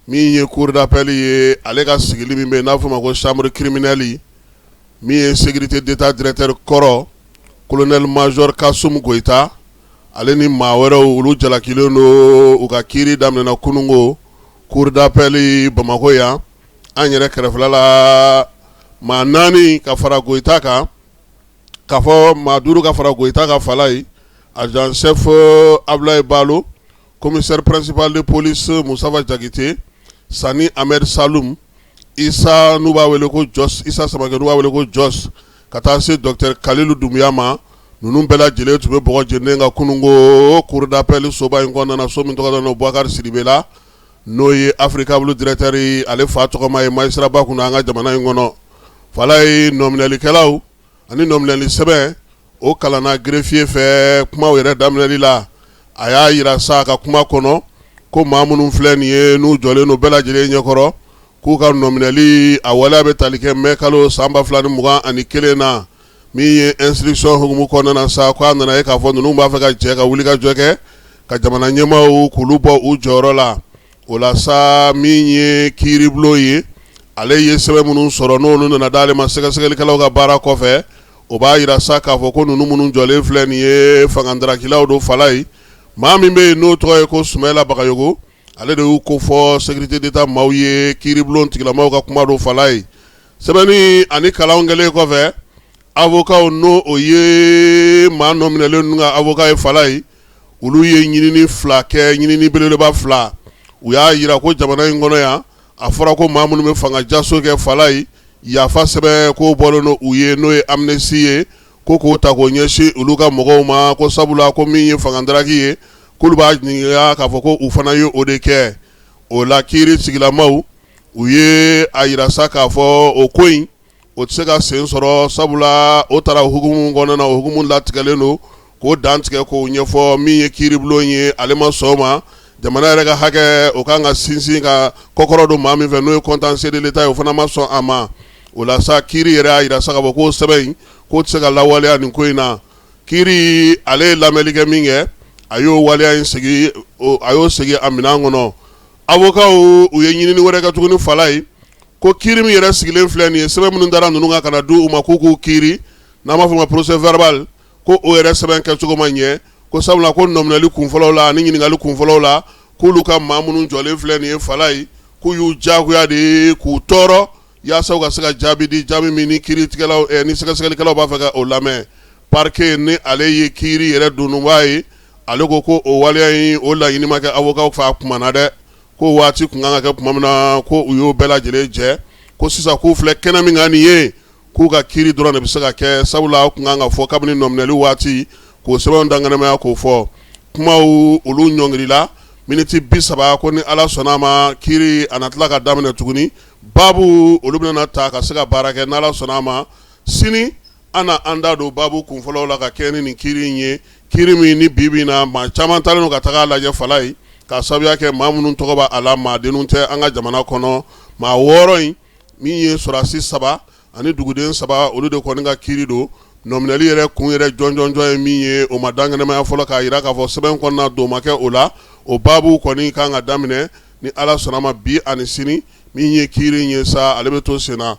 Min ye cour d'appel ye, ale ka sigili min bɛ yen n'a fɔ ma ko chambre criminelle, min ye sécurité d'État directeur kɔrɔ, colonel major Kassoum Goïta, ale ni maa wɛrɛw, olu jalakilen don. U ka kiiri daminɛna kununko cour d'appel Bamakɔ yan, an yɛrɛ kɛrɛfɛla la. Maa 4 ka fara Goïta kan, k'a fɔ maa 5 ka fara Goïta kan, Falaye, adjudant chef Abdoulaye Balo, commissaire principal de police Moustapha Diakité, Sani Ahmed Saloum, Isa n'u b'a wele ko Jos, Isa Samakɛ n'u b'a wele ko Jos, ka taa se docteur Kalilu Dunbiya ma. Ninnu bɛɛ lajɛlen tun bɛ bɔgɔ jeninen kan kununko cour d'appel soba in kɔnɔna na, so min tɔgɔ dalen don Boubacar Sidibe la, n'o ye Africable directeur ale fa tɔgɔma ye, magistrat ba kunna an ka jamana in kɔnɔ. Falaye, nɔminɛlikɛlaw ani nɔminɛli sɛbɛn o kalanna greffier fɛ. Kumaw yɛrɛ daminɛli la, a y'a jira sa ka kuma kɔnɔ ko maa minnu filɛ nin ye, n'u jɔlen don bɛɛ lajɛlen ɲɛkɔrɔ, k'u ka nɔminɛli a waleya bɛ tali kɛ mai kalo san 2021 na. Min ye instruction hukumu kɔnɔna na sa, k'a nana ye k'a fɔ ninnu b'a fɛ ka jɛ ka wuli ka jɔ kɛ ka jamana ɲɛmaaw k'olu bɔ u jɔyɔrɔ la. O la sa, min ye kiiribulon ye, ale ye sɛbɛn minnu sɔrɔ, n'olu nana d'ale ma sɛgɛsɛgɛlikɛlaw ka baara kɔfɛ, o b'a jira sa k'a fɔ ko ninnu minnu jɔlen filɛ nin ye, fangandarakilaw don. Falaye, maa min bɛ yen n'o tɔgɔ ye ko Sumayila Bagayogo, ale de y'u ko fɔ sécurité d'État maaw ye. Kiiribulon tigilamaw ka kuma don. Falaye, sɛbɛnni ani kalan kɛlen kɔfɛ, avocat, n'o o ye maa nɔminɛlen ninnu ka avocat ye, Falaye, olu ye ɲinini fila kɛ, ɲinini belebeleba fila. U y'a jira ko jamana in kɔnɔ yan, a fɔra ko maa minnu bɛ fanga jaso kɛ, Falaye, yafa sɛbɛn ko bɔlen don u ye, n'o ye amnistie ye, ko k'o ta k'o ɲɛsin olu ka mɔgɔw ma, ko sabula ko min ye fangadaraki ye, k'olu b'a ɲininka k'a fɔ ko u fana ye o de kɛ. O la, kiiri sigilamaw, u ye a jira sa k'a fɔ o ko in, o tɛ se ka sen sɔrɔ, sabula o taara hukumu kɔnɔna na, o hukumu latigɛlen don k'o dantigɛ k'o ɲɛfɔ. Min ye kiiribulon ye, ale ma sɔn o ma. Jamana yɛrɛ ka hakɛ, o kan ka sinsin ka kɔkɔrɔ don maa min fɛ, n'o ye contentieux de l'État ye, o fana ma sɔn a ma. O la sa, kiiri yɛrɛ y'a jira sa k'a fɔ k'o sɛbɛn in, k'o tɛ se ka lawaleya nin ko in na. Kiiri, ale ye lamɛnli kɛ min kɛ, a y'o waleya in segin, a y'o segin a minɛn kɔnɔ. Avocat, u ye ɲinini wɛrɛ kɛ tuguni, Falaye, ko kiiri min yɛrɛ sigilen filɛ nin ye, sɛbɛn minnu dara ninnu kan ka na di u ma k'u k'u kiiri, n'an b'a fɔ o ma procès verbal, ko o yɛrɛ sɛbɛn kɛcogo ma ɲɛ, ko sabula ko nɔminɛli kunfɔlɔw la ani ɲininkali kunfɔlɔw la, k'olu ka maa minnu jɔlen filɛ nin ye, Falaye, k'u y'u diyagoya de k'u tɔɔrɔ yaasa u ka se ka jaabi di, jaabi min ni kiiritigɛlaw ni sɛgɛsɛgɛlikɛlaw b'a fɛ ka o lamɛn. Parquet, ni ale ye kiiri yɛrɛ donba ye, ale ko ko o waleya in, o laɲini ma kɛ avocat fɛ a kuma na dɛ, ko waati tun kan ka kɛ tuma min na, ko u y'o bɛɛ lajɛlen jɛ, ko sisan k'u filɛ kɛnɛ min kan nin ye, k'u ka kiiri dɔrɔn de bɛ se ka kɛ, sabula tun kan ka fɔ kabini nɔminɛli waati k'o sɛbɛnw dankɛnɛmaya k'o fɔ. Kumaw olu ɲɔngirila miniti 30, ko ni Ala sɔnna a ma, kiiri a na tila ka daminɛ tuguni. Baabu olu bɛna ta ka se ka baara kɛ n'Ala sɔnna a ma. Sini an na an da don baabu kunfɔlɔw la ka kɛ ni nin kiiri in ye, kiiri min ni bi bi in na maa caman taalen don ka taga lajɛ, Falaye, k'a sababuya kɛ maa minnu tɔgɔ b'a la, maa denw tɛ an ka jamana kɔnɔ. Maa 6 in, min ye sɔrɔdasi 3 ani duguden 3, olu de kɔni ka kiiri don. Nɔminɛli yɛrɛ kun yɛrɛ jɔnjɔnjɔn ye min ye, o ma dankɛnɛmaya fɔlɔ k'a jira k'a fɔ sɛbɛn kɔnɔna don ma kɛ o la. O baabu kɔni kan ka daminɛ ni Ala sɔnna ma bi ani sini. Min ye kiiri in ye sa, ale bɛ to sen na.